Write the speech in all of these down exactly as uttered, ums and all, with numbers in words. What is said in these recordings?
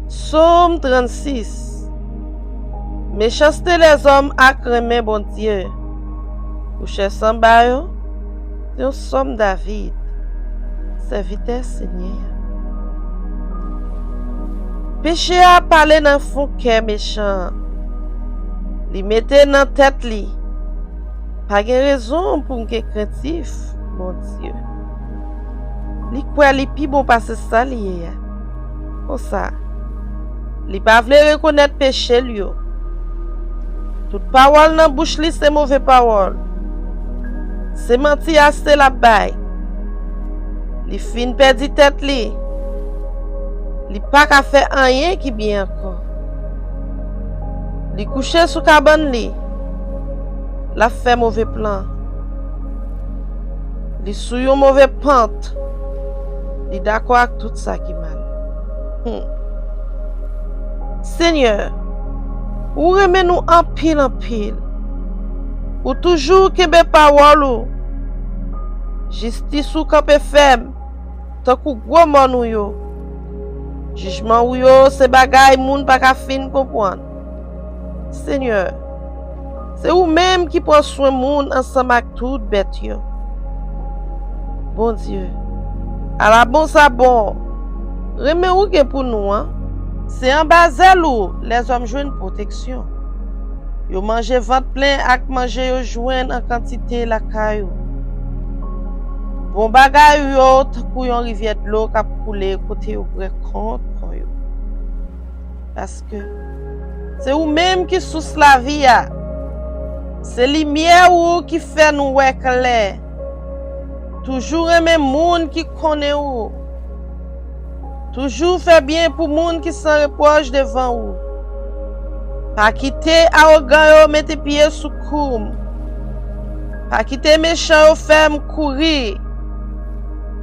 Sòm trannsis. Mechanste lèzòm ak renmen Bondye. Kouche sanba yo, se yon sòm David, sèvitè Senyè a. Peche a pale nan fon kè mechan an. Li mete nan tèt li, pa gen rezon pou m gen krentif, Bondye. Li kwè li pi bon pase sa li ye a. Konsa, li pa vle rekonèt peche l yo. Tout pawòl nan bouch li se move pawòl. Se manti aste l ap bay. Li fin pèdi tèt li. Li pa ka fè anyen ki byen ankò. Li kouche sou kabann li. L ap fè move plan. Li sou yon move pant. Li dakò ak tout sa ki mal. Hmm. Senyè, ou renmen nou anpil, anpil. Ou toujou kenbe pawòl ou. Jistis ou kanpe fèm, tankou gwo mòn ou yo. Jijman ou yo se bagay moun pa ka fin konprann. Senyè, se ou menm ki pran swen moun ansanm ak tout bèt yo. Bondye, ala bon sa bon! Renmen ou gen pou nou an. Se anba zèl ou lèzòm jwenn pwoteksyon. Yo manje vant plen ak manje yo jwenn an kantite lakay ou. Bon bagay ou yo tankou yon rivyè dlo k ap koule kote yo bwè kont kò yo. Paske se ou menm ki sous lavi a. Se limyè ou ki fè nou wè klè. Toujou renmen moun ki konnen ou. Toujou fè byen pou moun ki san repwòch devan ou. Pa kite awogan yo mete pye sou kou m. Pa kite mechan yo fè m kouri.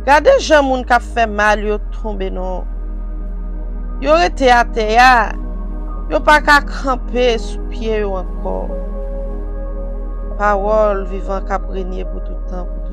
Gade jan moun k ap fè mal yo tonbe non. Yo rete atè a. Yo pa ka kanpe sou pye yo ankò. Pawòl vivan k ap renye pou tout tan pou